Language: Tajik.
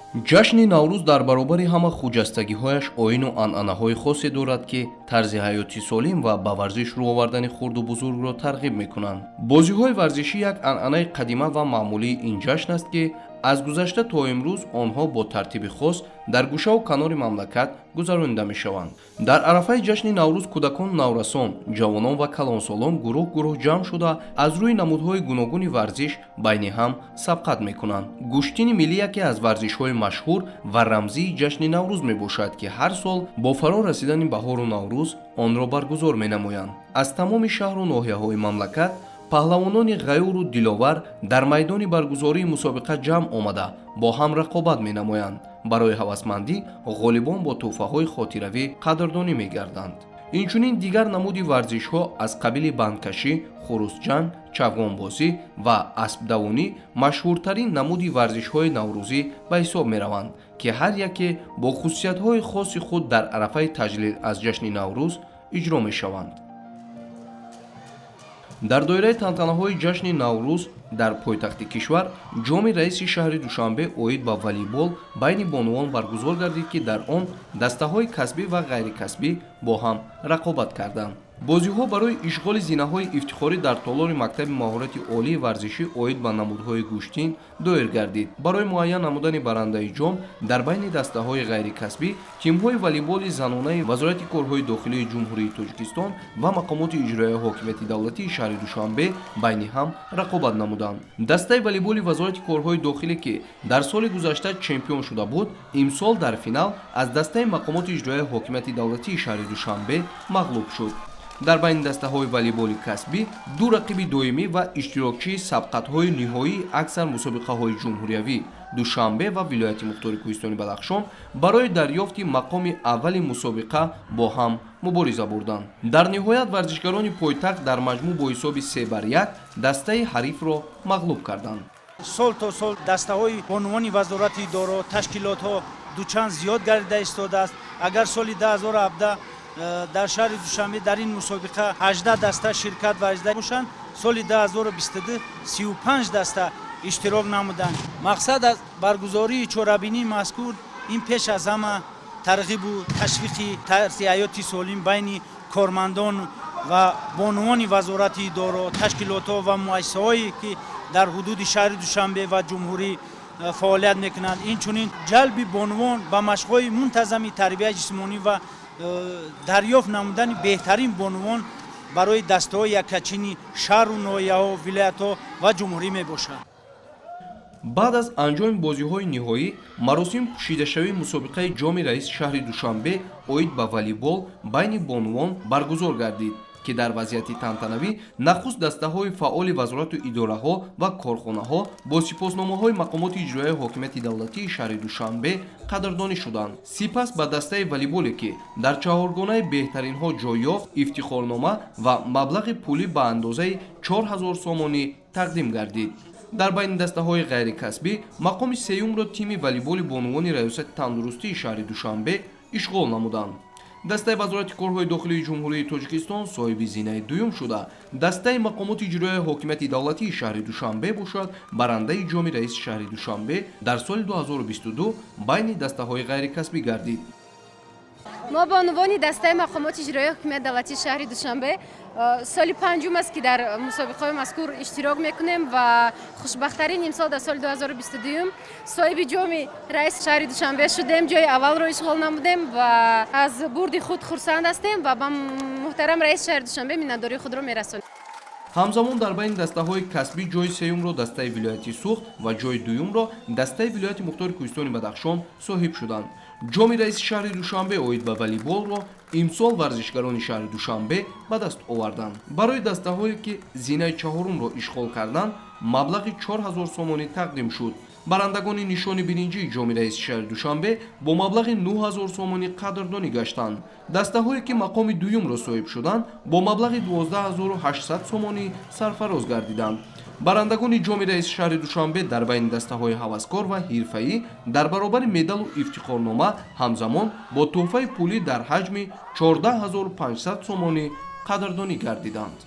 Ҷашни Наврӯз дар баробари ҳама хуҷастагиҳояш оину анъанаҳои хосе дорад, ки тарзи ҳаёти солим ва ба варзиш рӯ овардани хурду бузургро тарғиб мекунанд. Бозиҳои варзишӣ як анъанаи қадима ва маъмулии ин ҷашн аст, ки аз гузашта то имрӯз онҳо бо тартиби хос дар гӯшаву канори мамлакат гузаронида мешаванд. Дар арафаи ҷашни Наврӯз кӯдакону наврасон, ҷавонон ва калонсолон гурӯҳ гурӯҳ ҷамъ шуда, аз рӯи намудҳои гуногуни варзиш байни ҳам сабқат мекунанд. Гӯштини миллӣ яке аз варзишҳои машҳур ва рамзии ҷашни Наврӯз мебошад, ки ҳар сол бо фаро расидани баҳору Наврӯз онро баргузор менамоянд. Аз тамоми шаҳру ноҳияҳои мамлакат паҳлавонони ғаюру диловар дар майдони баргузории мусобиқа ҷамъ омада, бо ҳам рақобат менамоянд. Барои ҳавасмандӣ ғолибон бо тӯҳфаҳои хотиравӣ қадрдонӣ мегарданд. Инчунин дигар намуди варзишҳо аз қабили бандкашӣ, хурусҷанг, чавгонбозӣ ва аспдавонӣ машҳуртарин намуди варзишҳои наврӯзӣ ба ҳисоб мераванд, ки ҳар яке бо хусусиятҳои хоси худ дар арафаи таҷлил аз ҷашни Наврӯз иҷро мешаванд. Дар доираи тантанаҳои ҷашни Наврӯз дар пойтахти кишвар ҷоми раиси шаҳри Душанбе оид ба волейбол байни бонувон баргузор гардид, ки дар он дастаҳои касбӣ ва ғайрикасбӣ бо ҳам рақобат карданд. Бозиҳо барои ишғоли зинаҳои ифтихорӣ дар толори мактаби маҳорати олии варзишӣ оид ба намудҳои гӯштин доир гардид. Барои муайян намудани барандаи ҷом дар байни дастаҳои ғайрикасбӣ тимҳои волейболи занонаи Вазорати корҳои дохилии Ҷумҳурии Тоҷикистон ва мақомоти иҷроияи ҳокимияти давлатии шаҳри Душанбе байни ҳам рақобат намуданд. Дастаи волейболи Вазорати корҳои дохилӣ, ки дар соли гузашта чемпион шуда буд, имсол дар финал аз дастаи мақомоти иҷроияи ҳокимияти давлатии шаҳри Душанбе мағлуб шуд. Дар байни дастаҳои волейболи касбӣ ду рақиби доимӣ ва иштирокчии сабқатҳои ниҳоии аксар мусобиқаҳои ҷумҳуриявӣ, Душанбе ва вилояти мухтори Кӯҳистони Бадахшон, барои дарёфти мақоми аввали мусобиқа бо ҳам мубориза бурданд. Дар ниҳоят варзишгарони пойтахт дар маҷмӯъ бо ҳисоби 3-1 дастаи ҳарифро мағлуб карданд. Сол то сол дастаҳои бонувони вазорати идораҳо, ташкилотҳо дучанд зиёд гардида истодааст. Агар соли 2017 дар шаҳри Душанбе дар ин мусобиқа 18 даста ширкат варзида бошанд, соли 2022 35 даста иштирок намуданд. Мақсад аз баргузории чорабинии мазкур ин пеш аз ҳама тарғибу ташвиқи тарзи ҳаёти солим байни кормандон ва бонувони вазорати идораҳо, ташкилотҳо ва муассисаҳое, ки дар ҳудуди шаҳри Душанбе ва ҷумҳурӣ фаъолият мекунанд, инчунин ҷалби бонувон ба машқҳои мунтазами тарбияи ҷисмонӣ ва дарёфт намудани беҳтарин бонувон барои дастаҳои яккачини шаҳру ноҳияҳо, вилоятҳо ва ҷумҳурӣ мебошад. Баъд аз анҷоми бозиҳои ниҳоӣ маросими пӯшидашавии мусобиқаи ҷоми раиси шаҳри Душанбе оид ба волейбол байни бонувон баргузор гардид, ки дар вазъияти тантанавӣ нахуст дастаҳои фаъоли вазорату идораҳо ва корхонаҳо бо сипосномаҳои мақомоти иҷроияи ҳокимияти давлатии шаҳри Душанбе қадрдонӣ шуданд. Сипас ба дастаи волейболе, ки дар чаҳоргонаи беҳтаринҳо ҷой ёфт, ифтихорнома ва маблағи пулӣ ба андозаи 4000 сомонӣ тақдим гардид. Дар байни дастаҳои ғайрикасбӣ мақоми сеюмро тими волейболи бонувони Раёсати тандурустии шаҳри Душанбе ишғол намуданд. Дастаи Вазорати корҳои дохилии Ҷумҳурии Тоҷикистон соҳиби зинаи дуюм шуда, дастаи мақомоти иҷроияи ҳокимияти давлатии шаҳри Душанбе бошад, барандаи ҷоми раиси шаҳри Душанбе дар соли 2022 байни дастаҳои ғайрикасбӣ гардид. Мо бонувони дастаи мақомоти иҷроияи ҳокимияти давлатии шаҳри Душанбе соли панҷум аст, ки дар мусобиқаҳои мазкур иштирок мекунем ва хушбахттарин имсол дар соли 2022 соҳиби ҷоми раиси шаҳри Душанбе шудем, ҷои аввалро ишғол намудем ва аз бурди худ хурсанд ҳастем ва ба муҳтарам раиси шаҳри Душанбе миннатдории худро мерасонем. Ҳамзамон дар байни дастаҳои касбӣ ҷои сеюмро дастаи вилояти Суғд ва ҷои дуюмро дастаи вилояти мухтори Кӯҳистони Бадахшон соҳиб шуданд. Ҷоми раиси шаҳри Душанбе оид ба волейболро имсол варзишгарони шаҳри Душанбе ба даст оварданд. Барои дастаҳое, ки зинаи чаҳорумро ишғол карданд, маблағи 4000 сомонӣ тақдим шуд. Барандагони нишони биринҷии ҷоми раиси шаҳри Душанбе бо маблағи 9000 сомонӣ қадрдонӣ гаштанд. Дастаҳое, ки мақоми дуюмро соҳиб шуданд, бо маблағи 12 800 сомонӣ сарфароз гардиданд. Барандагони ҷоми раиси шаҳри Душанбе дар байни дастаҳои ҳаваскор ва ҳирфаӣ дар баробари медалу ифтихорнома ҳамзамон бо тӯҳфаи пулӣ дар ҳаҷми 14 500 сомонӣ қадрдонӣ гардиданд.